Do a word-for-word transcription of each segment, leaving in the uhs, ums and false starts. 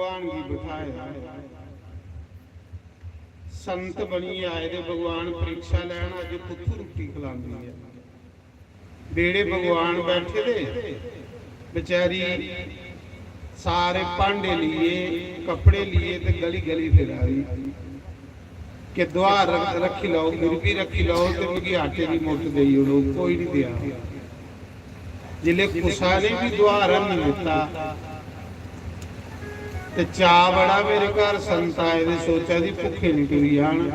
भगवान गी बठाए दा ऐ। संत बनियै आए दे भगवान परीक्षा लैन, अज्ज कुत्थू रुट्टी खलांदी ऐ। बेड़े भगवान बैठे दे, बेचारी सारे भांडे लिए, कपड़े लिए ते गली गली फिरा दी कि दुहार रख-, रक्खी लैओ, गिरवी रक्खी लैओ ते मिगी आटे दी मुट्ठ देई ओड़ो, कोई नहीं देआ। जिसलै कुसै ने बी दुहार हैनी दित्ता ते चाऽ बड़ा, मेरे घर संत आए दे, सोचा दी भुक्खे निं टुरी जान।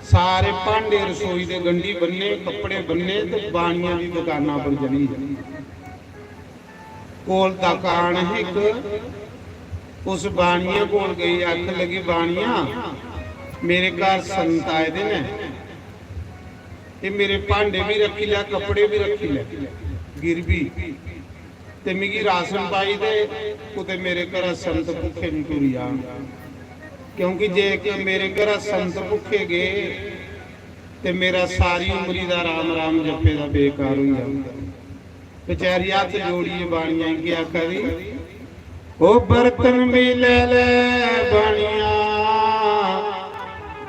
सारे भांडे रसोई दे गंढी बन्ने, कपड़े बन्ने ते बाणियां दी दकाना पर चली। कोल दकान ही इक, उस बाणिया कोल गई, आखन लगी, "बाणिया, मेरे घर संत आए दे न, ते मेरे भांडे भी रखी लै, कपड़े भी रखी लै, गिरवी, ते मिगी राशन पाई दे, कुते मेरे घरा संत भुक्खे निं टुरी जान, क्योंकि जे इक मेरे घरा संत भुक्खे गए, ते मेरा सारी उमरी दा राम राम जप्पे दा बेकार होई जाना।" बेचारी हत्थ जोड़ियै बाणिया गी आखा दी, "ओ बर्तन भी ले ले बाणिया,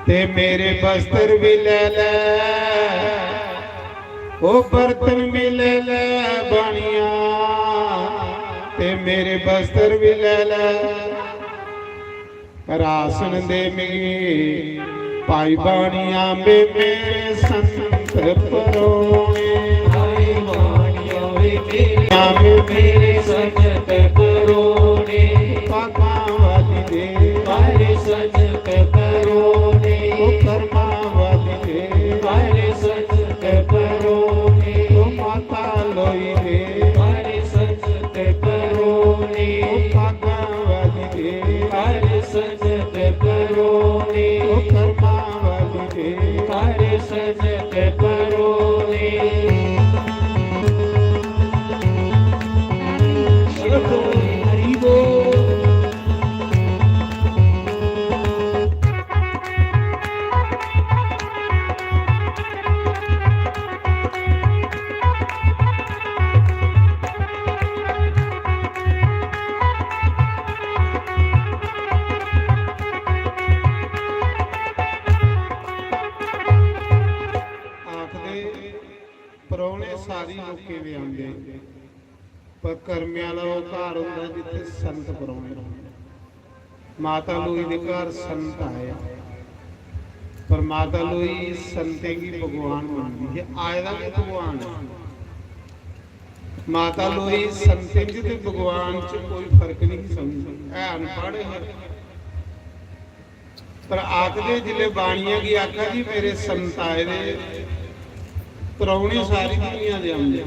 ते मेरे बस्तर भी ले ले। ओ बर्तन भी ले ले बाणिया, ते मेरे बस्तर भी ले ले।" रासन दे मिगी पाई बाणिया बे मेरे संत परोने। पाई बाणिया बे मेरे, या बे मेरे संत परोने। पापां वाली दे, मेरे संत परोने। ओ कर्मां वाली दे, मेरे संत परोने। ओ माता लोई दे, मेरे संत परोने। ओ भागां वाली दे, मेरे संत परोने। ओ कर्मां वाली दे, मेरे संत परोने। हरि बोल। आखदे, परौह्ने सारी लोकें दे आंदे, पर कर्मे आह्ला ओह् घर होंदा जित्थै संत परौह्ने रौंह्दे। माता लोई दे घर संत आए, पर माता लोई संतें गी भगवान मनदी ऐ, आए दा बी भगवान ऐ। माता लोई संतें च ते भगवान च कोई फर्क नहीं समझदी, है अनपढ़ है। पर आखदे जिसलै बाणिया गी आखा दी, "मेरे संत आए दे, परौह्ने सारी दुनिया दे औंदे,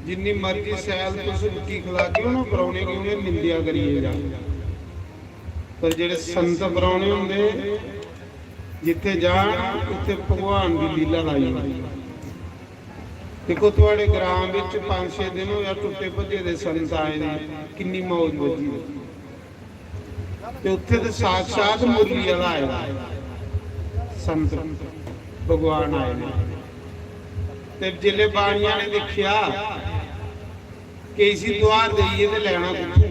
जिन्नी मर्जी सैल तुस रुट्टी खलागे ना परौह्ने गी, उ'नें निंदेआ करियै जाना।" पर जेह्ड़े संत परौह्ने होंदे, जित्थै जान, उत्थै भगवान दी लीला लाई होंदी। दिक्खो, थुआढ़े ग्रां बिच पंज छे दिन होआ, टुट्टे भज्जे दे संत आए दे, किन्नी मौज बज्जी दी। ते उत्थै ते साक्षात मुरली आह्ला आए दा, संत भगवान आए दे। ते जिसलै बाणिया ने दिक्खेआ कि इसी दुहार देइयै ते लैना कुत्थूं,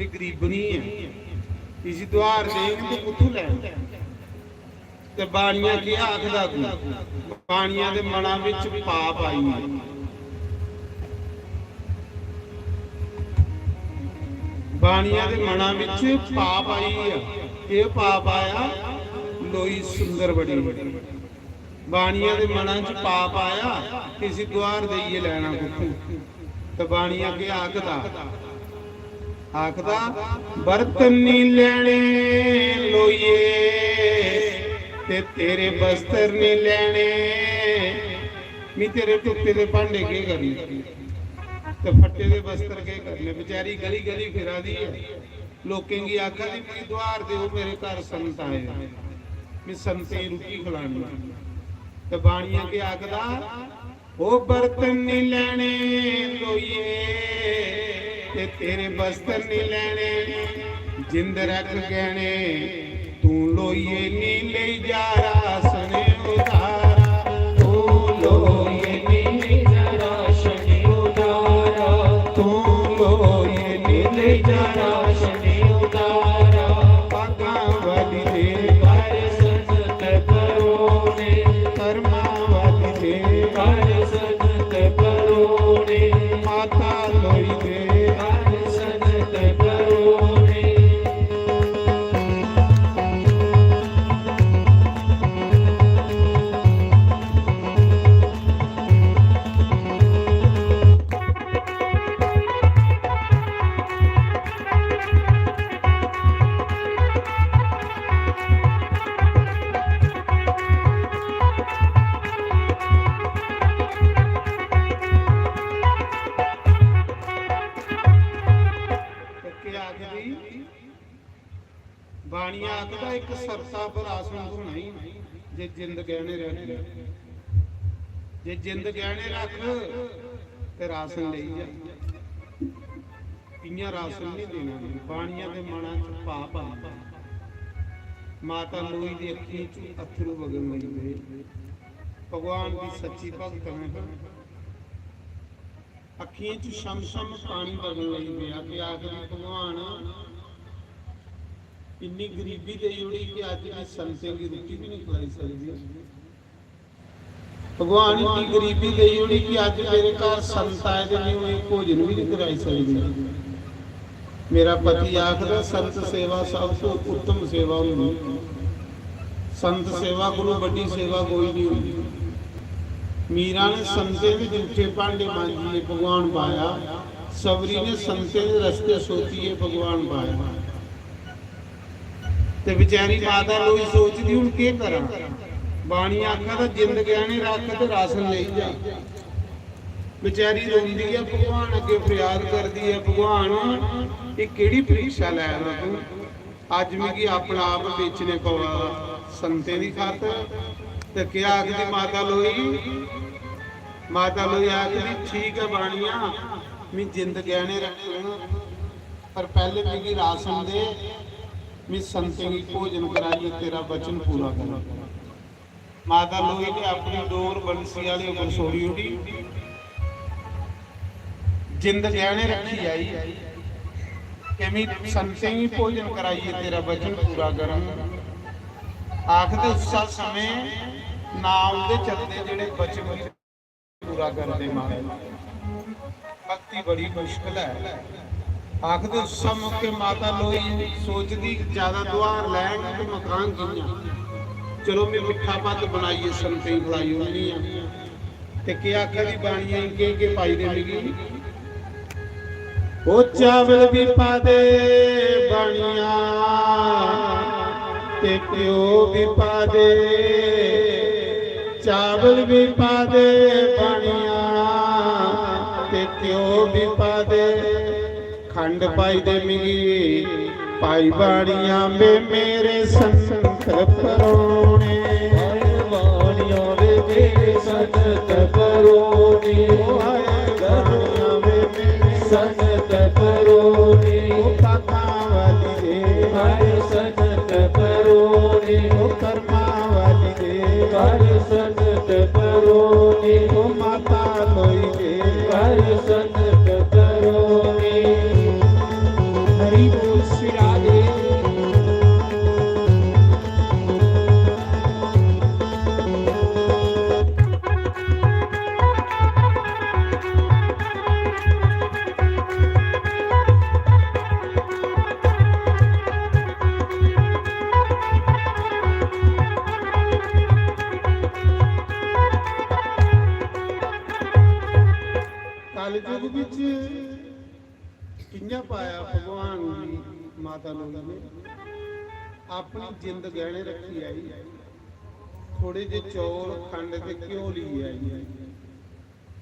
एह् गरीबनी ऐ, इसी दुहार देइयै ते कुत्थूं लैना? ते बाणिया केह् आखदा तू? बाणिया दे मना बिच पाप आई गेआ। बाणिया दे मना बिच पाप आई गेआ। केह् पाप आया? लोई सुंदर बड़ी। बाणिया दे मना च पाप आया, इसी दुहार देइयै लैना कुत्थूं? ते बाणिया केह् आखदा? आखदा, "बर्तन नी लैने लोइये, ते तेरे बस्तर नी लैने।" मी तेरे टुट्टे दे भांडे केह् करने, ते फट्टे दे बस्तर केह् करने? बेचारी गली गली फिरा दी ऐ, लोकें गी आखा दी, "मिगी दुहार देओ, मेरे घर संत आए, में संतें गी रुट्टी खलानी।" ते बाणिया केह् आखदा? "ओ बर्तन नी लैने लोइये, ते तेरे बस्तर नी लैने, जिंद रख गैने, तू लोइये नी लेई जा रासन उधारा।" तू लोइये नी लेई जा रासन उधारा, तू लोइये नी लेई जा रासन बाणिया आखदा, "इक सरता पर आसन धोना ही, जे जिंद गैहने रख, जे जिंद गैहने रख ते रासन लेई जा।" इ'यां रासन नहीं देना। बाणिया दे मना च पाप आ। माता लोई दी अक्खीं च अत्थरू वगन लगी पे। भगवान दी सच्ची भगत है। अक्खियें च छम छम पानी बगन लगी पेआ ते आखदी, "भगवान, इन्नी गरीबी देई ओड़ी कि अज्ज मैं संतें गी रुट्टी भी नहीं खलाई सकदी। भगवान, इन्नी गरीबी देई ओड़ी कि अज्ज मेरे घर संत आए दे, मैं उ'नेंगी भोजन भी नहीं कराई सकदी।" मेरा पति आखदा, "संत सेवा सब तो उत्तम सेवा होंदी। संत सेवा कोलों बड्डी सेवा कोई नहीं होंदी।" मीरा ने संतें दे जूठे भांडे मांजिए भगवान पाया, सबरी ने संतें दे रस्ते सोतिए भगवान पाया। ते बेचारी माता लोई सोचदी, "हुन केह् करां?" बाणी आखा दा, "जिंद गैहने रख ते रासन लेई जा।" बेचारी रोंदी ऐ, भगवान अग्गे फरियाद करदी ऐ, "भगवान, एह् केह्ड़ी परीक्षा लै दा तूं? अज्ज मिगी अपना आप बेचने पवा दा संतें दी खातर।" ते केह् आखदी माता लोई? माता लोई आखदी, "ठीक ऐ बाणिया, मैं जिंद गैहने रखङ, पर पैह्ले मिगी रासन दे, मैं संतें गी भोजन कराइयै तेरा वचन पूरा करां।" माता लोई ने अपनी डोर बंसी आह्ले उप्पर छोड़ी ओड़ी। जिंद गैहने रखी आई कि मैं संतें गी भोजन कराइयै तेरा वचन पूरा करङ। आखदे उस्सै समें नां उंदे चलदे जेह्ड़े वचन गी पूरा करदे महाराज। भक्ति बड़ी मुश्किल ऐ। आखदे उस्सै मौके माता लोई सोचदी, "ज्यादा दुहार लैङ ते मकान कि'यां? चलो, मैं मिट्ठा भत्त बनाइयै संतें गी खलाई ओड़नी आं।" ते केह् आखै दी बाणिया गी, केह् केह् पाई दे मिगी? ओ चावल भी पा दे बाणिया, ते घ्यो भी पा दे, चावल भी पा दे बाणिया, ते घ्यो भी पा दे। खंड पाई दे मिगी, पाई बाणिया वे मेरे संत परोने। पाई बाणिया वे मेरे संत परोने। पाई बाणिया वे मेरे संत परोने। ओ पाखा वाली दे, पाई संत परोने। ओ कर्मा वाली दे, पाई संत परोने। ओ माता लोई दे, पाई संत परोने। हरि बोल श्री राधे। कलयुग बिच कि'यां पाया भगवान गी माता लोई ने? अपनी जिंद गैहने रखी आई, थोड़े जे चौल, खंड ते घ्यो लेई आई।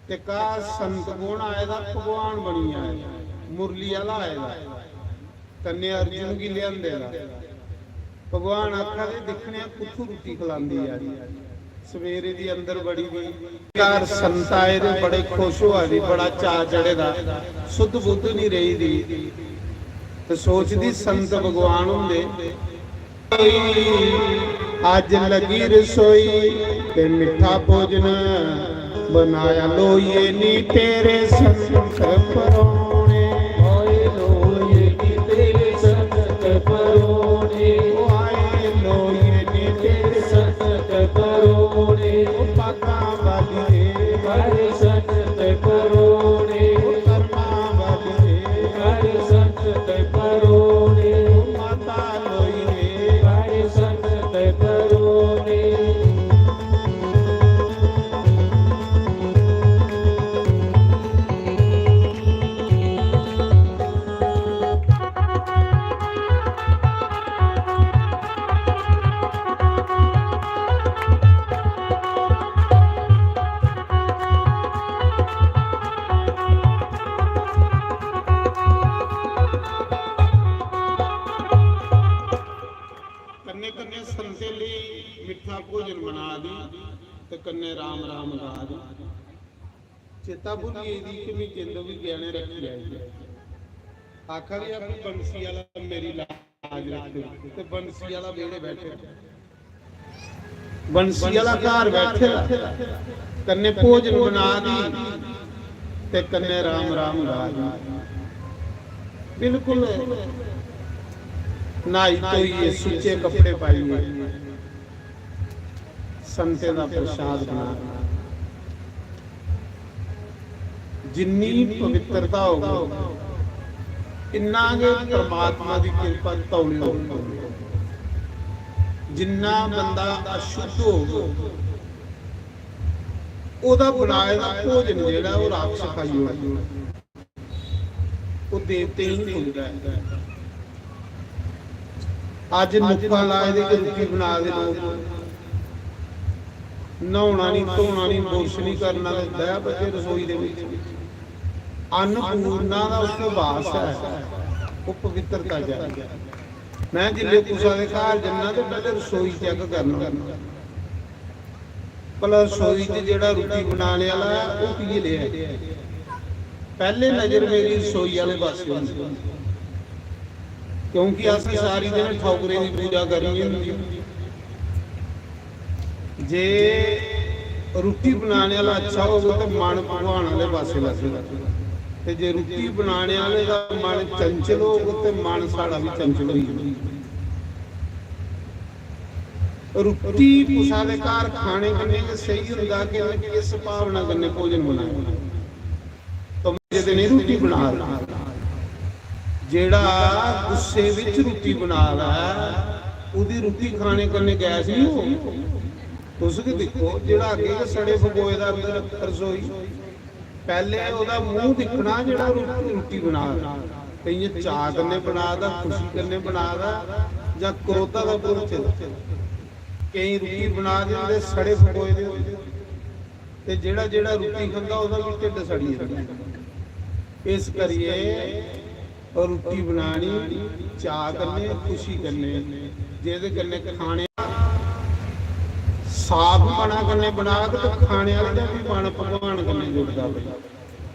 ते घर संत कौन आए दा? भगवान बनी आए, मुरली आह्ला आए दा, कन्नै अर्जुन गी लेआंदे दा। भगवान आखा दे, "दिक्खने आं कुत्थू रुट्टी खलांदी ऐ।" सवेरे दी अंदर बड़ी दी, घर संत आए दे, बड़े खुश होआ दी, बड़ा चाऽ चढ़े दा, सुध बुध नहीं रेही दी। ते सोचदी संत भगवान हुंदे, अज्ज लगी रसोई ते मिट्ठा भोजन बनाया, लोइये नी तेरे संत परोने। आए लोइये नी तेरे संत परोने। आए लोइये नी तेरे संत परोने। पाखा वाली दे, हर संत परोने। कर्मा वाली दे, हर संत परोने। माता लोई रे, हर संत परोने। भोजन बना दी ते कन्नै राम राम गा दी। चेता भुल्ली गेदी कि मी जिंद बी गैह्ने रक्खी आई ऐ। आखा दी अपनी बंसी आह्ला मेरी लाज रक्खे ते बंसी आह्ला बेह्ड़े बैठे। बंसी आह्ला घर बैठे दा, कन्नै भोजन बना दी ते कन्नै राम राम गा दी। बिल्कुल न्हाई धोइयै सुच्चे कपड़े पाइयै संतें दा प्रसाद बना। जिन्नी पवित्रता होग, इन्ना गै परमात्मा दी किरपा तौले होग। जिन्ना बंदा अशुद्ध होग, ओह्दा बनाए दा भोजन जेह्ड़ा ओह् राक्षस खाई ओड़दा। ओह् देवतें गी पुजदा ऐ। अज्ज नुक्कां लाए दे ते रुट्टी बना दे लोक। न्हौना निं, धोना निं, बुरश निं करना ते बह बजे रसोई दे बिच। अन्नपूर्णा दा उत्थै वास ऐ, ओह् पवित्रता च ऐ। में जिसलै कुसै दे घर जन्ना ते पैह्लें रसोई चैक करना। भला रसोई च जेह्ड़ा रुट्टी बनाने आह्ला ऐ, ओह् कि'यै लेआ ऐ? पैह्ले नजर मेरी रसोई आह्ले पासै होंदी, क्योंकि असें सारी दिन ठौकरें दी पूजा करनी होंदी। जे रुट्टी बनाने आह्ला अच्छा होग, ते मन भगवान आह्ले पासै लगदा, ते जे रुट्टी बनाने आह्ले दा मन चंचल होग, ते मन साढ़ा बी चंचल होई जाग। रुट्टी कुसै दे घर खाने कन्नै गै स्हेई होंदा कि उ'नें किस भावना कन्नै भोजन बनाया। तमजे ते नहीं रुट्टी बना दा, जेड़ा गुस्से विच रुट्टी बना दा ऐ, ओह्दी रुट्टी खाने कन्नै गैस नहीं हो। तुस गै दिक्खो, जेड़ा अग्गें गै सड़े फकोए दा अंदर रसोई, पैह्ले ओह्दा मूंह दिक्खना जेह्ड़ा रुट्टी, रुट्टी बना दा, ते इ'यां चाऽ कन्नै बना दा, खुशी कन्नै बना दा, जां क्रोधा दा भरोचे दा। केईं रुट्टी बना दे होंदे, सड़े फकोए दे होंदे, ते जेह्ड़ा, जेह्ड़ा रुट्टी खंदा, ओह्दा बी ढिड्ड सड़ी जंदा। इस करियै और रुट्टी बनानी चाऽ कन्नै, खुशी कन्नै, जेह्दे कन्नै खाने साफ मना कन्नै बनाग ते खाने आह्ले दा बी मन भगवान कन्नै जुड़दा।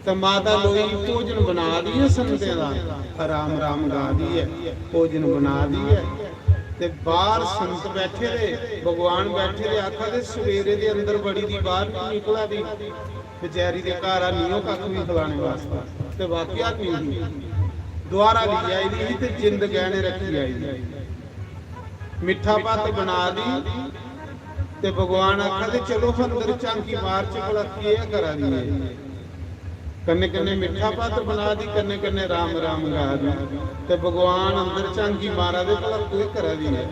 ते माता लोई भोजन बना दी ऐ संतें दा, राम राम गा दी ऐ, भोजन बना दी ऐ। ते बाहर संत बैठे दे, भगवान बैठे दे, आखा दे सवेरे दे अंदर बड़ी दी बाहर निं निकला दी। बेचारी दे घर आनी ओह् कक्ख बी खलाने वास्तै, ते वाकया नेईं ही। दुआरा लेई आई दी ही ते जिंद गैह्ने रक्खी आई दी। मिट्ठा भत्त बना दी ते भगवान आखा दे, "चलो अंदर झांकी मार च भला केह् करा दी ऐ।" कन्नै कन्नै मिट्ठा भत्त बना दी, कन्नै कन्नै राम राम गा दी। ते भगवान अंदर झांकी मारा दे, भला केह् करा दी ऐ।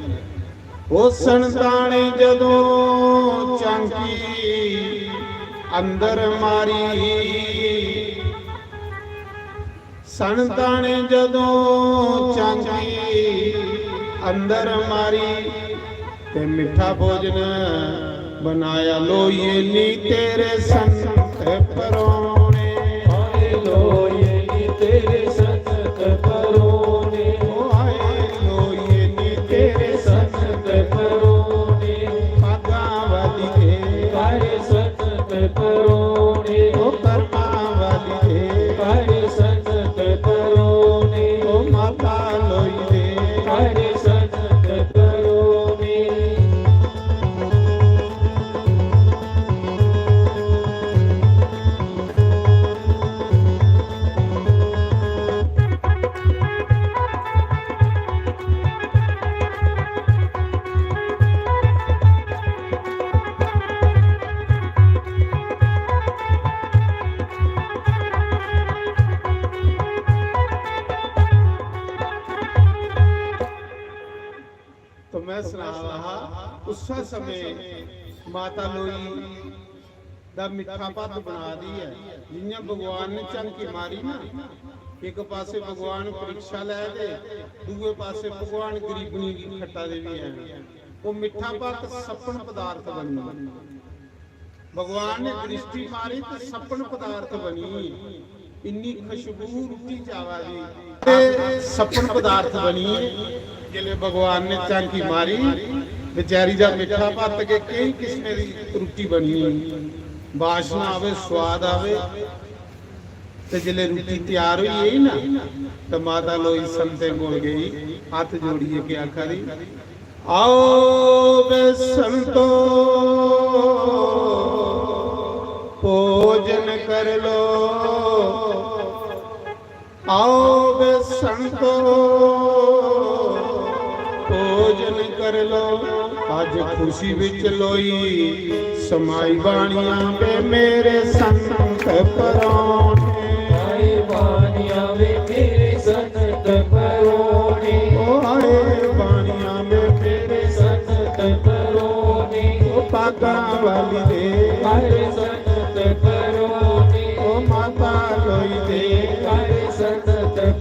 ओ संताने जदों झांकी अंदर मारी, संताने जदों झांकी अंदर मारी, ते मिट्ठा भोजन बनाया। लोइये नी तेरे संत परोने, हाय लोइये नी तेरे संत परोने, ओ हाय लोइये नी तेरे संत परोने, भागां वाली दे, हाय संत परोने, ओ कर्मां वाली दे, हाय संत परोने, ओ माता लोई दे, हाय संत परोने। तो मैं सना रहा हा, उस्सै समें माता लोई दा मिट्ठा भत्त बना दी ऐ। जि'यां भगवान ने झांकी मारी ना, इक पासे भगवान परीक्षा लै दे, दूए पासे भगवान गरीबनी गी खट्टा दे बी हैन। ओह् मिट्ठा भत्त सप्पन पदार्थ बनी। भगवान ने दृष्टि मारी ते सप्पन पदार्थ बनी। इन्नी खुशबू रुट्टी च आवा दी ते सप्पन पदार्थ बनी। जिसलै भगवान ने झांकी मारी बेचारी दा मिट्ठा भत्त के केई किस्में दी रुट्टी बनी होई, बाशना आवे, स्वाद आवे। ते जिसलै रुट्टी त्यार होई गेई ना, ते माता लोई संतें कोल गई, हत्थ जोड़ियै के आखा दी, "आओ बे संतो, भोजन कर लो।" आओ बे संतो, भोजन कर लो, अज खुशी विच लोई समाई बाणियां बे मेरे संत परौने। आए बानिया वे मेरे संत परोने। ओ आए बानिया वे मेरे संत परोने। ओ पागां वाली दे। आए संत परोने। ओ माता लोई दे। आए संत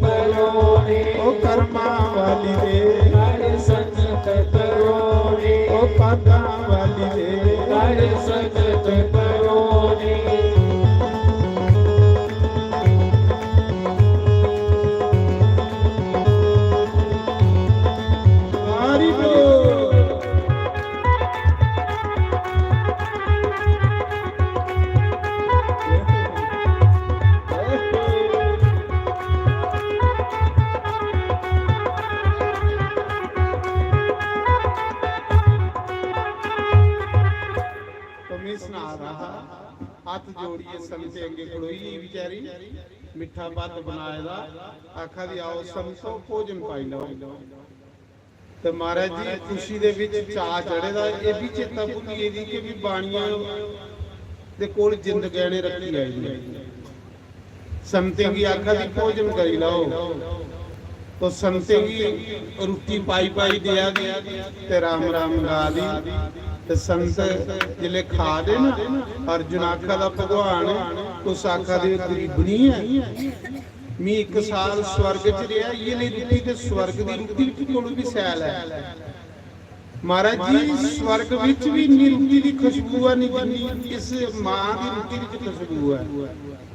परोने। ओ कर्मा वाली दे। आए संत परोने। ओ पागां वाली दे। आए संत परोने। हरि बोल। तो मैं सना रहा, हत्थ जोड़ियै संतें अग्गें खड़ोई गेई बेचारी, मिट्ठा भत्त बनाए दा, आखा दी, "आओ संतो, भोजन पाई लैओ।" ते महाराज जी, खुशी दे विच चाऽ चढ़े दा, एह् बी चेता भुल्ली गेदी कि भी बाणियां दे कोल जिंद गैह्ने रक्खी आई दी। संतें गी आखा दी, "भोजन करी लैओ।" तो संतें गी रुट्टी पाई पाई देआ दी ते राम राम गा दी। ते संत जिसलै खा दे ना, अर्जुन आखा दा, "भगवान, तुस आखा दे ओ गरीबनी ऐ, मी इक साल स्वर्ग च रेहा, इ'यै नेही रुट्टी ते स्वर्ग दी रुट्टी कोलू बी सैल ऐ।" महाराज जी, स्वर्ग विच भी इन्नी रुट्टी दी खुशबू है नहीं जिन्नी इस मां दी रुट्टी विच खुशबू है।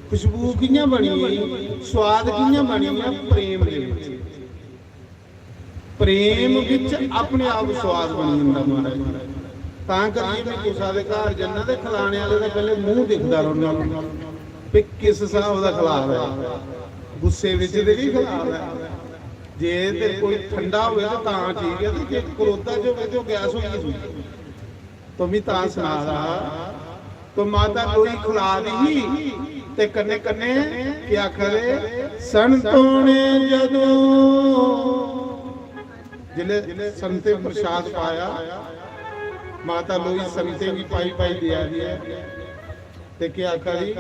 खुशबू कि'यां बनी है? स्वाद कि'यां बनी है? प्रेम दे विच। प्रेम विच अपने आप स्वाद बनी जंदा महाराज जी। तां करियै मैं कुसा दे घर जन्ना ते खलाने आह्ले दा पैह्ले मूंह दिखदा रौह्ना भी किस स्हाब दा खला दा ऐ, गुस्से विच ते नहीं खला दा ऐ। जे ते कोई ठंडा होवे ते तां ठीक ऐ, ते जे क्रोधा च होवे ते ओह् गैस होई जंदी। तो मी तां सना दा हा, तो माता लोई खला दी ही ते कन्नै कन्नै केह् आखा दे, संतों ने जदों, जिसलै संतें प्रसाद पाया, माता लोई संतें गी पाई पाई देआ दी ऐ। ते केह् आखा दी?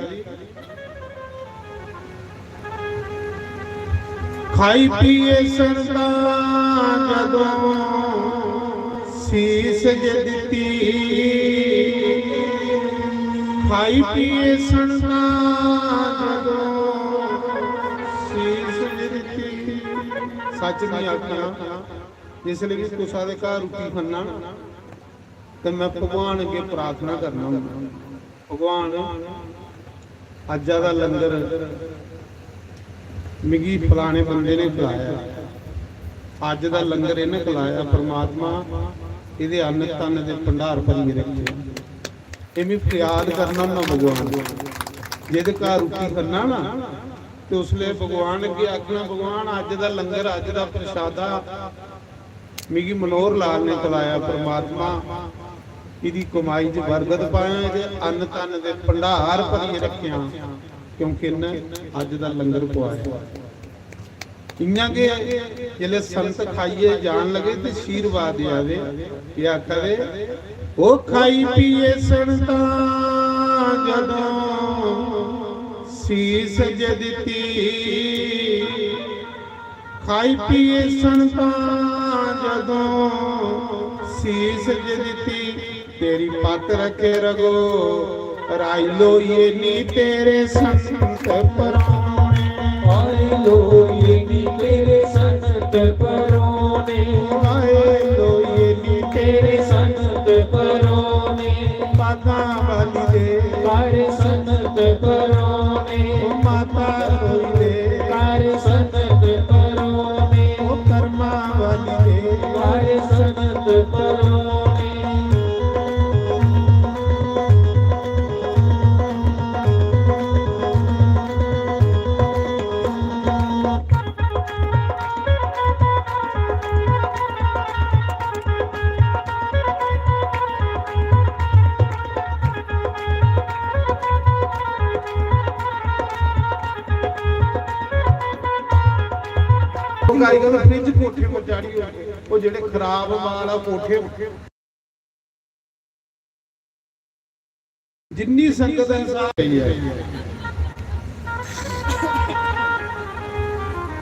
खाई पिए संतां जदों सीस जे दित्ती, खाई पिए संतां जदों सीस जे दित्ती। सच नहीं आखना, जिसलै भी कुसा दे घर रुट्टी खन्ना ना, ते मैं भगवान अग्गें प्रार्थना करना होन्ना, "भगवान, अज्जा दा लंगर मिगी फलाने बंदे ने खलाया, अज्ज दा लंगर इ'न्नै खलाया, परमात्मा, एह्दे अन्न धन दे भंडार भरियै रक्खे।" एह् मैं फरियाद करना होन्ना भगवान। जेह्दे घर रुट्टी खन्ना ना, ते उसलै भगवान अग्गें आखना, "भगवान, अज्ज दा लंगर, अज्ज दा प्रसादा मिगी मनोहर लाल ने खलाया, परमात्मा, इदी कमाई च बरकत पायां ते अन्न धन दे भंडार भरियै रखेआं, क्योंकि इन्न अज्ज दा लंगर पवाया।" इ'यां गै जिसलै संत खाइयै जान लगे ते आशीर्वाद देआ दे, एह् आखा दे, "ओ खाई पिए संतां जदों सीस जे दित्ती।" खाई पिए संतां जदों सीस जे दित्ती, तेरी पत रखे रगो, राई लोइये नी तेरे संत परोने। राई लोइये नी तेरे संत परोने। राई लोइये नी तेरे संत परोने। पागां वाली दे। कर संत परोने। ओ माता लोई दे। कर संत परोने। ओ कर्मा वाली दे। कर संत परोने। अजकल फ्रिज कोठे पर चाढ़ी ओड़दे, ओह् जेह्ड़े खराब माल आ कोठे, जिन्नी संगत ऐ सारी ऐ।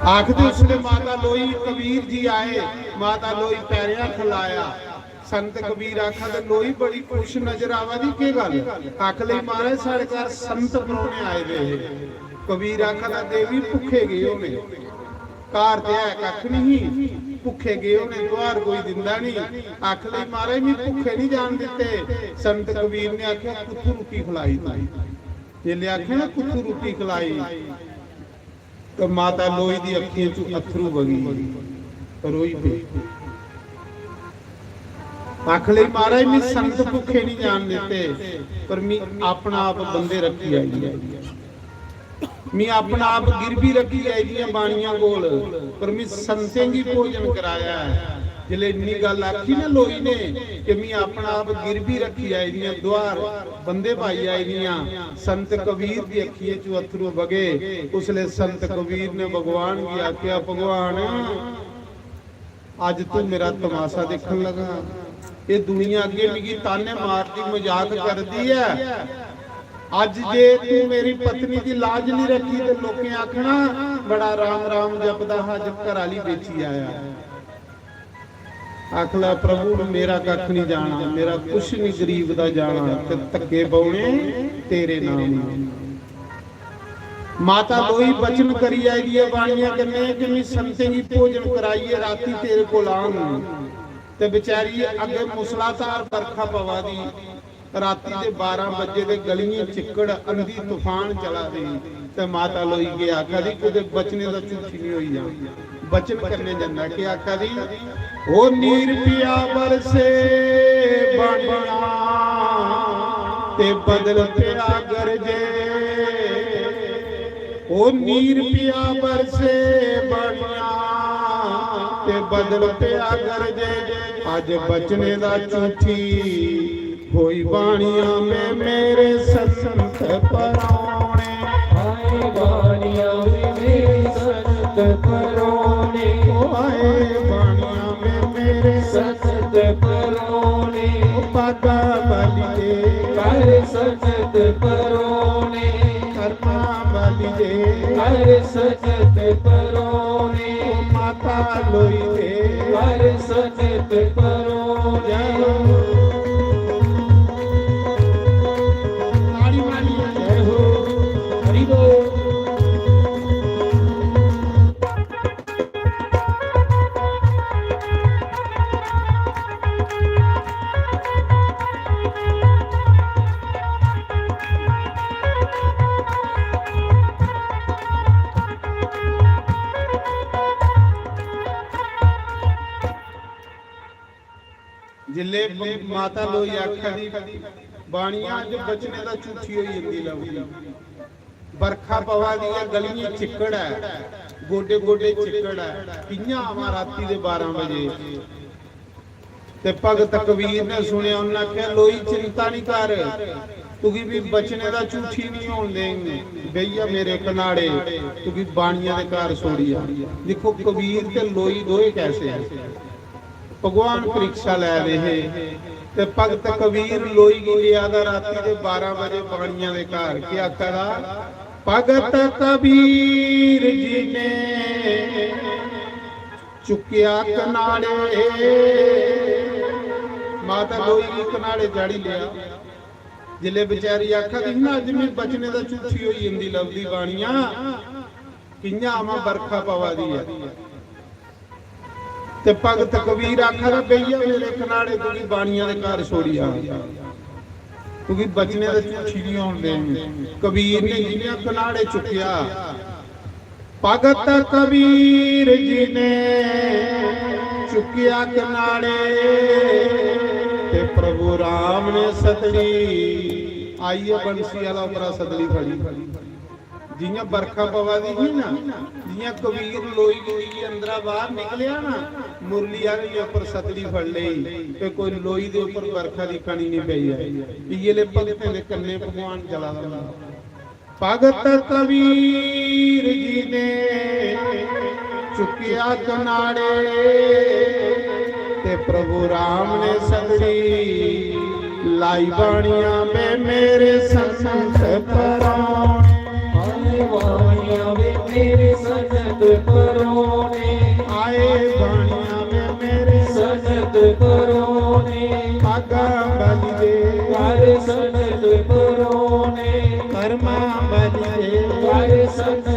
आखदे उसलै माता लोई कबीर जी आए, माता लोई पैरें हत्थ लाया। संत कबीर आखा ते लोई बड़ी खुश नजर आवा दी, केह् गल्ल? आख लई महाराज साढ़े घर संत परौह्ने आए दे हे। कबीर आखा दा देवी भुक्खे गे होने, घर ते है कक्ख नहीं, भुक्खे गे होने, दुआर कोई दिंदा नहीं। आख लई महाराज मी भुक्खे नहीं जान दित्ते। संत कबीर ने आखेआ कुत्थू रुट्टी खलाई तू? जेल्लै आखेआ ना कुत्थू रुट्टी खलाई, तो माता लोई दी अक्खियें चू अत्थरू बगी, रोई पे। आख लई महाराज मी संत भुक्खे नहीं जान दित्ते, पर मी अपना आप बंदे रखी आई है। मी अपना आप गिरवी रखी आई दियां बाणियां कोल, पर मी संतें गी भोजन कराया है। जिसलै इन्नी गल्ल आखी ना लोई ने कि मी अपना आप गिरवी रखी आई दियां, दुआर बंदे पाई आई दियां, संत कबीर दी अक्खियें चों अत्थरू बगे। उसलै संत कबीर ने भगवान गी आखेआ, भगवान, अज तू मेरा तमाशा देखन लगा। ये दुनिया अगे मिगी ताने मारदी, मजाक करदी है। अज जे तू मेरी पत्नी दी लाज नहीं रखी तो लोकें आखना, बड़ा राम राम जपदा हा, अज घर आली बेची आया। आखला, प्रभु, मेरा कख नहीं जाना, मेरा कुछ नहीं गरीब दा जाना, ते धक्के पौने तेरे नाम नाल। माता लोई बचन करी आई दी ऐ बाणियां कन्नै कि मैं संतें गी भोजन कराइयै राती तेरे कोल आंग। ते बेचारी अग्गे मूसलाधार बरखा पवा दी, राती दे बारां बजे दे गलियें चिक्कड़, अंधी तूफान चला दी, ते माता लोई के आखा दी, कुतै बचने दा झूठी नहीं होई जा। बचन करने जंदा, के आखा दी, ओ नीर पिया बरसे बाणिया, ते बदल पिया गरजे। ओ नीर पिया बरसे बाणिया, ते बदल पिया गरजे। अज बचने दा झूठी होई बाणिया में मेरे संत परौने। हाय बाणिया में मेरे संत परौने। ओ हाय बाणिया में मेरे संत परौने। ओ पागा बलिए कर संत परौने। कर्मा बलिए कर संत परौने। ओ माता लोई दे कर संत परौने। जय हो। ताड़ी मारी जय हो। हरि बोल। जिसलै ब-, माता लोई आखा दी, "बाणिया, अज्ज बचने दा झूठी होई जंदी लभदी। बरखा पवा दी ऐ, गलियें चिक्कड़ ऐ, गोडे गोडे चिक्कड़ ऐ, कि'यां आवां राती दे बारां बजे?" ते भगत कबीर ने सुनेआ, उन्नै आखेआ, "लोई, चिंता निं कर, तुगी बी बचने दा झूठी निं होन देंग, बेही जा मेरे कनाड़े, तुगी बाणिया दे घर छोड़ी आ।" दिक्खो, कबीर ते लोई दोए कैसे हे। भगवान परीक्षा लै दे हे। ते भगत कबीर लोई गी लेआ दा राती दे बारां बजे बाणिया दे घर। केह् आखा दा? भगत कबीर जी ने चुक्केआ कनाड़े। माता लोई गी कनाड़े चाढ़ी लेआ। जिसलै बेचारी आखा दी ही ना, "अज्ज में बचने दा झूठी होई जंदी लभदी बाणिया, कि'यां आवां, बरखा पवा दी ऐ।" ते भगत कबीर आखा दा, "बेही जा मेरे कनाड़े, तुगी बाणिया दे घर छोड़ी आ, तुगी बचने दा झूठी निं होन देंग।" कबीर ने जि'यां कनाड़े चुक्केआ, भगत कबीर जी ने चुक्केआ कनाड़े, ते प्रभु राम ने सतड़ी, आई ऐ बंसी आह्ला उप्परा सतड़ी फड़ी। जि'यां बरखा पवा दी ही ना, जि'यां कबीर लोई गी लेइयै अंदरा बाहर निकलेआ ना, मुरली आह्ले ने उप्पर सतड़ी फड़ लेई ते कोई लोई दे उप्पर बरखा दी कणी निं पेई ऐ। इ'यै ले भगतें दे कन्नै भगवान चला दा होंदा। भगत कबीर जी ने चुक्क चुक्या कनाड़े ते प्रभु राम ने सगड़ी लाई बाणियां वे मेरे संत पराणे। आए बाणियां वे मेरे संत पराणे। आए बाणियां वे मेरे संत पराणे। आगा बलिए कर संत पराणे। कर्मा बलिए कर संत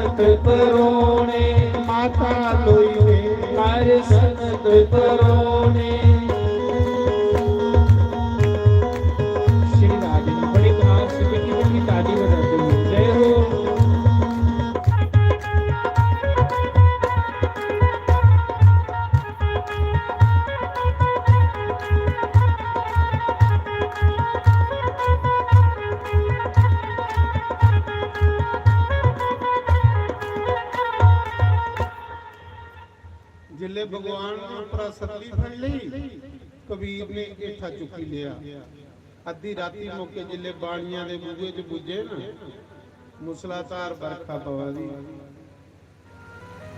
पराणे। माता लोई दे कर संत पराणे। श्री राधे। बड़े प्यार से मिठी मिठी ताली बजाते हुए जय हो। जिल्ले भगवान ने उप्परा सतली फड़ लेई, कबीर ने हेठा चुक्की लेआ। अद्धी राती मौके जिल्ले बाणियां दे बूहे च पुज्जे ना, मूसलाधार बरखा पवा दी।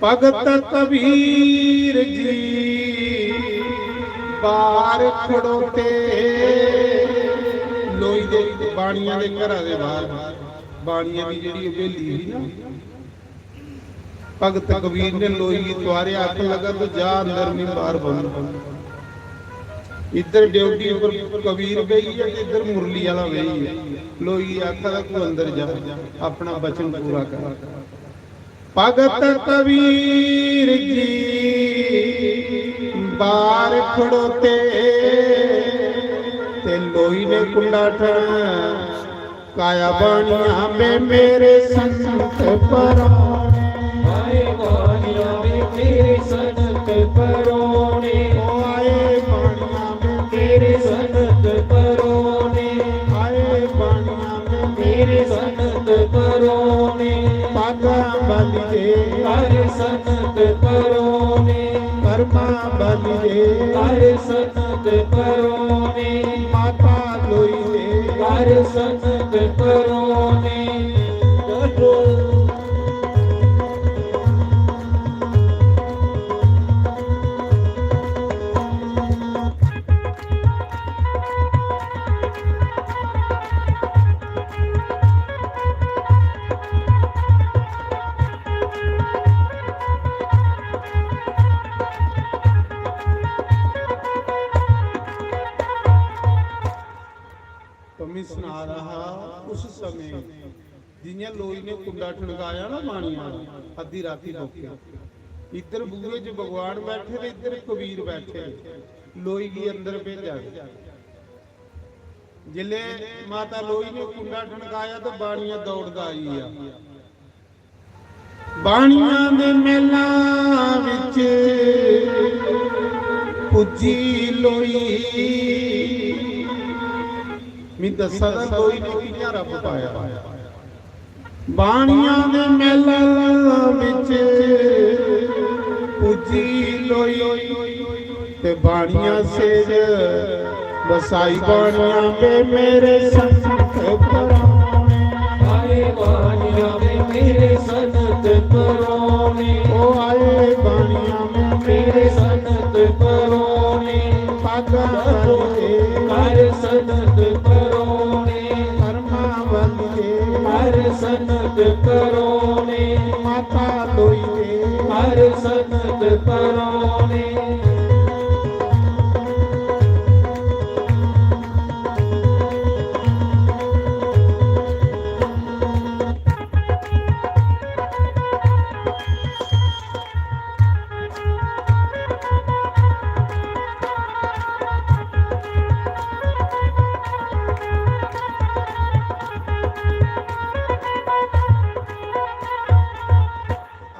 भगत कबीर जी बाहर खड़ोते, लोई दे बाणियां दे घरा दे बाहर, बाणियां दी जेहड़ी हवेली ही ना, भगत कबीर ने लोई गी तुआरे, आखन लगा, "तू जा अंदर, मी बाहर बंद।" इधर ड्योढ़ी पर कबीर बेही है ते इधर मुरली आला बेही है। लोई आखा दा, "तू अंदर जा, अपना वचन पूरा कर।" भगत कबीर जी बाहर खड़ोते ते लोई ने कुंडा ठण काया बाणियां वे मेरे संत पराणे। आए बाणियां वे मेरे संत पराणे। ओ आए बाणियां वे मेरे संत पराणे। आए बाणियां वे मेरे संत पराणे। पागा बलिए कर संत पराणे। कर्मा बलिए कर संत पराणे। माता लोई दे कर संत पराणे। तो मैं सना रहा उस समय जियां लोई ने कुंडा ठणकाया ना बाणियां दा, अद्धी राती मौके, इधर बूहे च भगवान बैठे ते इधर कबीर बैठे, लोई गी अंदर भेजा। जिसले माता लोई ने कुंडा ठणकाया तो बाणियां दौड़दा आई गया। बाणियां दे महलां विच पुज्जी लोई। मैं दस्सा दा लोई ने कियां रब पाया। बाणियां दे महलां विच पुज्जी लोई ते बाणियां सेज बसाई। बाणियां वे मेरे संत पराणे। आए बाणियां वे मेरे संत पराणे। ओ आए बाणियां वे मेरे संत पराणे। पागा बलिए कर संत पराणे। कर्मा बलिए कर संत पराणे। माता लोई दे कर संत पराणे।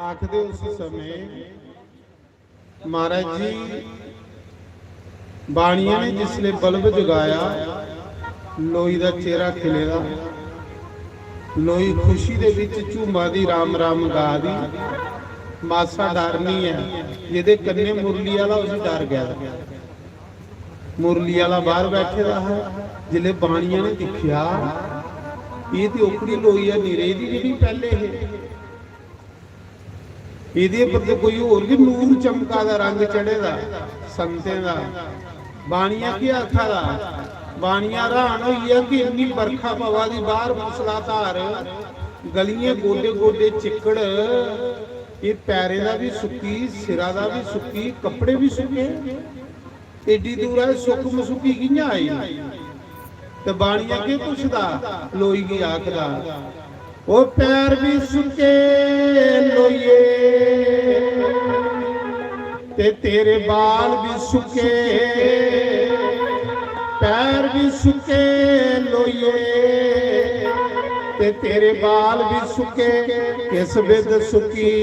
आखदे उस समय महाराज जी, बाणिया ने जिसले बल्ब जगाया, लोई दा चेहरा खिले दा, लोई खुशी दे विच झूमा दी, राम राम गा दी, मासा डर नहीं है। जेदे कन्ने मुरली आला, उसी डर गया। मुरली आला बाहर बैठे दा है। जिसले बाणिया ने दिखया, ये ते ओकड़ी लोई है, निरे दी जेहड़ी पहले है। एह्दे पर ते कोई होर गै नूर चमका दा, रंग चढ़े दा संतें दा। बाणिया केह् आखा दा? बाणिया र्हान होई गेआ कि इन्नी बरखा पवा दी बाह्र, मूसलाधार, गलियें गोडे गोडे चिक्कड़, एह् पैरें दा बी सुक्की, सिरा दा बी सुक्की, कपड़े बी सुक्के। एड्डी दूरा एह् सुक्क मसुक्की कि'यां आई? ते बाणिया केह् पुछदा? लोई गी आखदा, "ओ पैर बी सुक्के लोइये, ते तेरे बाल बी सुक्के, पैर बी सुक्के लोइये, ते तेरे बाल बी सुक्के, किस बिध सुक्की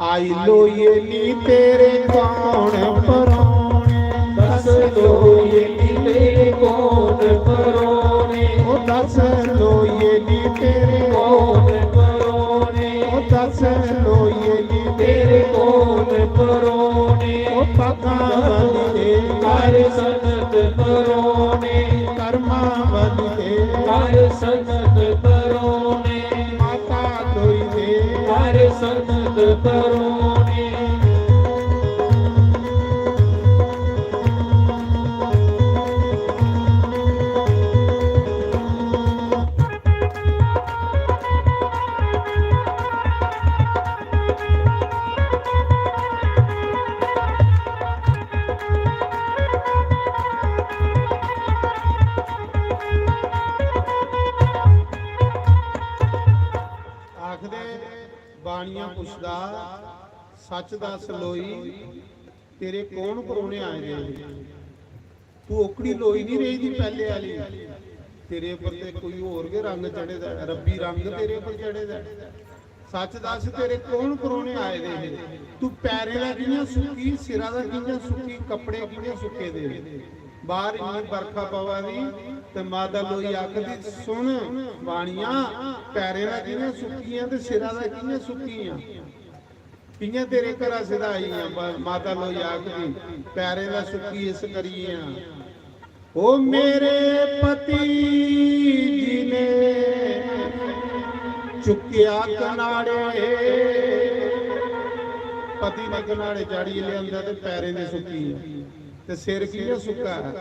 आई लोइये नी तेरे कौन परोने।" दस लोइये नी तेरे कौन परोने। ओ दस लोइये नी तेरे कौन परोने। ओ दस लोइये नी तेरे कौन परोने। ओ पगां बली दे कर सनत परोने। कर्मां बली दे कर सनत परोने। माता लोई दे कर सनत परोने। आखदे, बाणिया पुछदा, "सच दस लोई, तेरे कौन परौह्ने आए दे हे? तू ओकड़ी लोई नहीं रेही दी पैह्ले आह्ली, तेरे पर ते कोई होर गै रंग चढ़े दा ऐ, रब्बी रंग तेरे पर चढ़े दा ऐ। सच दस, तेरे कौन परौह्ने आए दे हे? तू पैरें दा कि'यां सुक्की, सिरा दा कि'यां सुक्की, कपड़े कि'यां सुक्के दे?" बाहर इन्नी बरखा पवा दी ते माता लोई आखदी, "सुन बाणिया, पैरें दा कि'यां सुक्की आं ते सिरा दा कि'यां सुक्की आं?" कि'यां तेरे घरा सिधाई आं? ब-, माता लोई आखदी, "पैरें दा सुक्की इस करियै आं।" ओ मेरे पति जी ने चुक्केआ कनाड़े, पति ने कनाड़े चाढ़ियै लेआंदा ते पैरें दे सुक्की आं। ते सिर कि'यां सुक्का ऐ?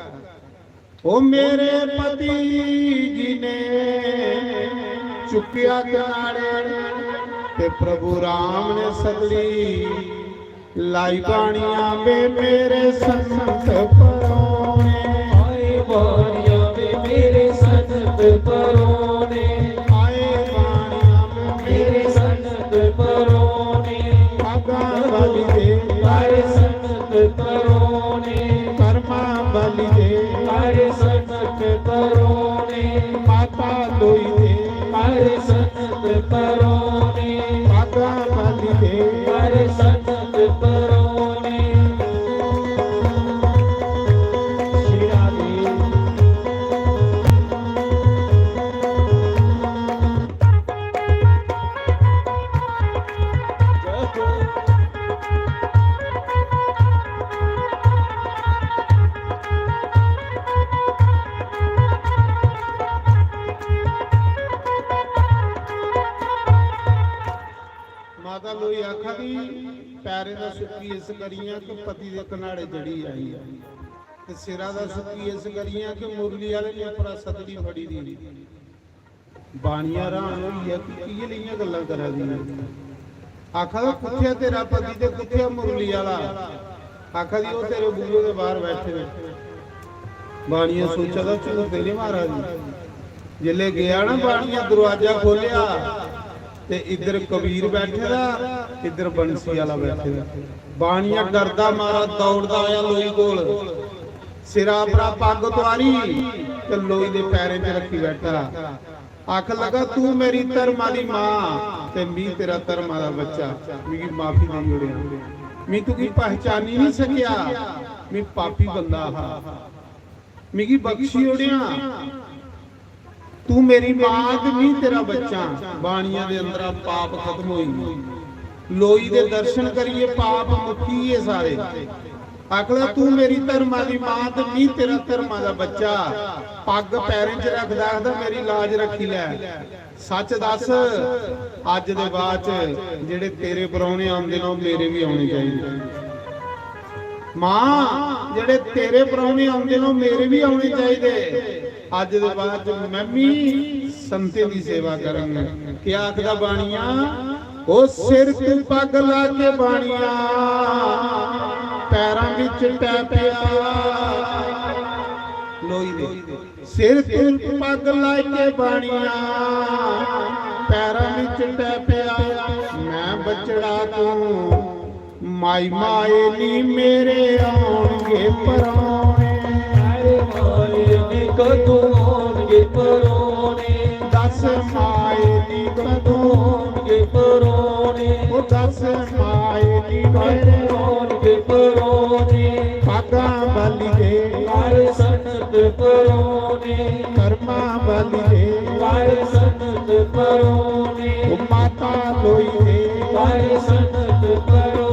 ओ मेरे पति जी ने चुक्केआ कनाड़े ते प्रभु राम ने सगली लाई बाणिया वे मेरे संत परौने। आए बाणिया वे मेरे संत परौने। आए बाणिया वे मेरे संत परौने। पगां बली दे कर सनत परौने। कर्मां बली दे कर सनत परौने। माता लोई दे कर सनत परौने। पगां बली दे कर सनत परौने। श्री राधे। माता लोई आखा दी, "पैरें दा सुक्की इस करियां कि पति दे कनाड़े चढ़ी आई ऐ, ते सिरा दा सुक्की इस करियां कि मुरली आह्ले ने उप्परा सतड़ी फड़ी दी।" बाणिया र्हान होई गेआ कि इ'यै लेइयां गल्लां करा दी ऐ। आखा दा, "कुत्थेआ तेरा पति ते कुत्थेआ मुरली आह्ला?" आखा दी, "ओह् तेरे बूहे दे बाहर बैठे दे।" बाणिया सोचा दा, "झूठ ते नहीं मारा दी?" जिसलै गया ना बाणिया, दरवाजा खोलेआ ते इद्धर कबीर बैठे दा, इद्धर बंसी आह्ला बैठे दा। बाणिया डरदा मारा दौड़दा आया लोई कोल, सिरा परा पग्ग तुआरी ते लोई दे पैरें च रखी बैठा। आखन लगा, "तू मेरी धर्मा दी मां ते मी तेरा धर्मा दा बच्चा, मिगी माफी देई ओड़ेआ। मी तुगी पहचानी नहीं सकेआ, मी पापी बंदा हा, मिगी बख्शी ओड़ेआ। तू मेरी मां ते मी तेरा बच्चा।" बाणिया दे अंदरा पाप खत्म होई गया। लोई दे दर्शन करिए पाप मुक्की गे सारे। आखदा, "तू मेरी धर्मा दी मां ते मी तेरी धर्मा दा बच्चा।" पग्ग पैरें च रखदा, आखदा, "मेरी लाज रक्खी लै।" सच दस, अज्ज दे बाद च जेह्ड़े तेरे परौह्ने औंदे न, ओह् मेरे बी औने चाहिदे। मां, जेह्ड़े तेरे परौह्ने औंदे न, ओह् मेरे बी औने चाहिदे। अज्ज दे बाद च मैं बी संतें दी सेवा करंग। क्या आखदा बाणिया? "ओ सिर तू पग ला के बाणिया, पैरां विच टै पिया।" लोई दे सिर तू पग ला के बाणिया, पैरां विच टै पिया। मैं बछड़ा तू माई माए नी मेरे आउणगे परौणे। अरे माए नी कदूं आउणगे परौणे। दस माए नी कदूं आउणगे परौणे। ओ दस माए नी मेरे कदूं आउणगे परौणे। पगां बलिए। अरे संत परौणे। कर्मां बलिए। अरे संत परौणे। ओ माता लोई दे। अरे संत परौणे।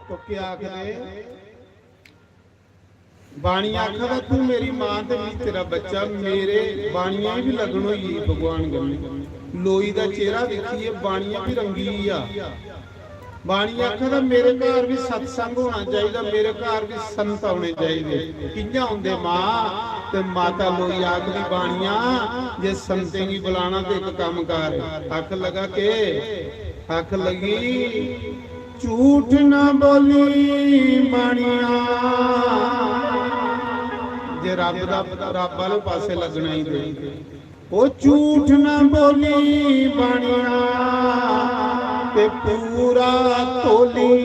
तो क्या आखदे? बाणी आखदा, "तू मेरी मां ते मी तेरा बच्चा।" मेरे बाणिये गी बी लगन होई गेई भगवान कन्नै। लोई दा चेहरा दिक्खियै बाणिया बी रंगी गेआ। बाणी आखदा, "मेरे घर बी सत्संग होना चाहिदा, मेरे घर बी संत औने चाहिदे।" कि'यां औंदे मां? ते माता लोई आखदी, "बाणिया, जे संतें गी बुलाना ते इक कम्म कर।" आख लगा के? आख लगी, "झूठ ना बोली बाणिया।" जे रब दा, रब आह्ले पासे लगना ही ते, "ओ झूठ ना बोली बाणिया, ते पूरा तोली।"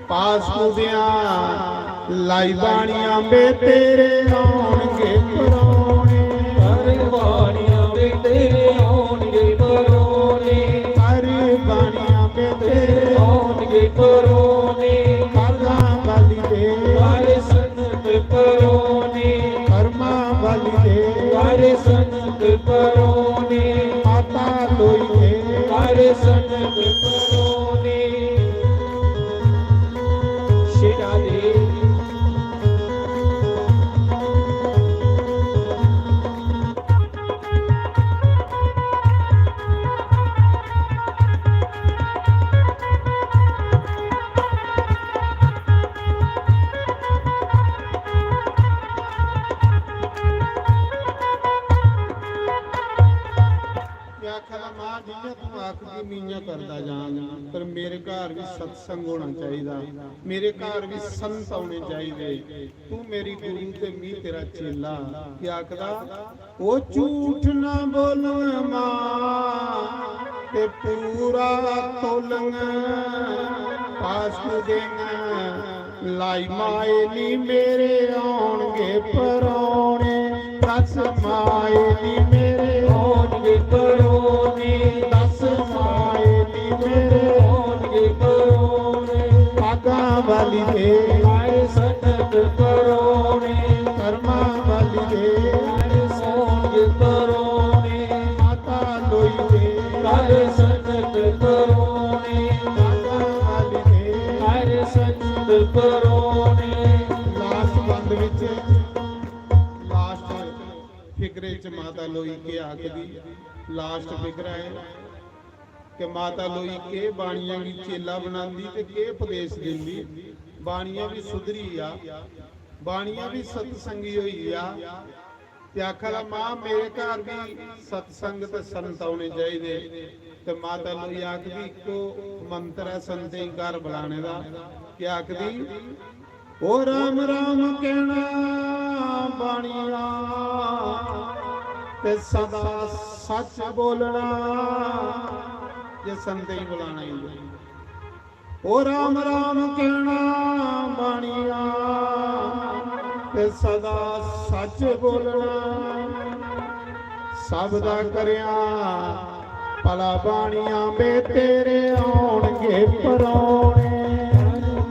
पास कूदियां लाई बाणिया बे तेरे आउणगे परौणे। अरे बाणिया बे तेरे आउणगे परौणे। अरे बाणिया बे तेरे आउणगे परौणे। पगां बलिए। अरे संत परौणे। कर्मां बलिए। अरे संत परौणे। माता लोई दे। अरे संत परौणे। शेरा दे। मैं आखा दा, "मां, जि'यां तू आखदी, में इ'यां करदा जांग, पर मेरे घर बी सत्संग होना चाहिदा, मेरे घर बी संत औने चाहिदे। तू मेरी गुरु ते मी तेरा चेला।" केह् आखदा? "ओ झूठ ना बोलंग मां, ते पूरा तोलंग। पास कूदेंग लाई माए नी मेरे आउणगे परौणे। दस माए नी मेरे आउणगे परौणे। दस माए नी मेरे आउणगे परौणे। पगां बलिए। अरे संत परौणे। कर्मां बलिए। अरे आउणगे परौणे। माता लोई दे। अरे संत परौणे। पगां बलिए। अरे संत परौणे। लास्ट बंद विच, लास्ट फिकरे च माता लोई के आखदी, लास्ट फिकरा है कि माता लोई के बाणिया गी चेला बनांदी ते के उपदेश दिंदी। बाणिया भी सुधरी आ, बाणिया भी सत्संगी होई आ। ते आखा दा, "मां, मेरे घर भी सत्संग ते संत औने चाहिदे।" ते माता लोई आखदी, "इक्को मंत्र ऐ संतें गी घर बुलाने दा।" केह् आखदी? "ओ राम राम कहना बाणिया, ते सदा सच बोलना।" जे संतें गी बुलाना ही, "ओ राम राम कहना बाणिया, ते सदा सच बोलना, सब दा करेआं भला। बाणियां बे तेरे होनगे परोने,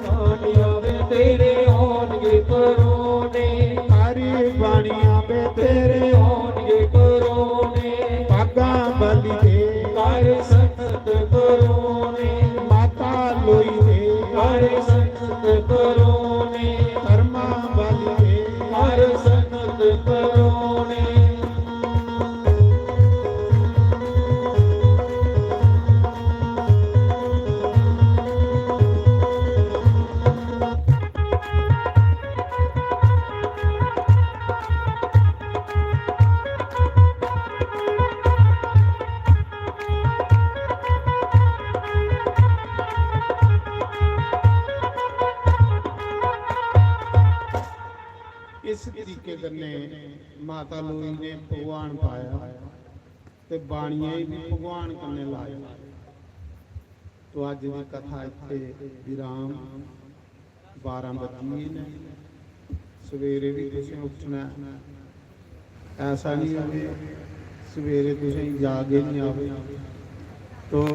बाणियां बे तेरे होनगे परोने, हरी बाणियां बे तेरे होनगे परोने, भागां बली दे कर संत परोने, माता लोई दे कर संत परोने, धर्मां बली दे कर संत परोने। इस तरीके कन्नै माता लोई ने भगवान पाया ते बाणियें गी बी भगवान कन्नै लाया। तो अज्ज दी कथा इत्थे विराम। बारां बज्जी गे न, सवेरे बी तुसें उट्ठना ऐ। ऐसा नहीं होवे सवेरे तुसें जाग ही नहीं आवे। तो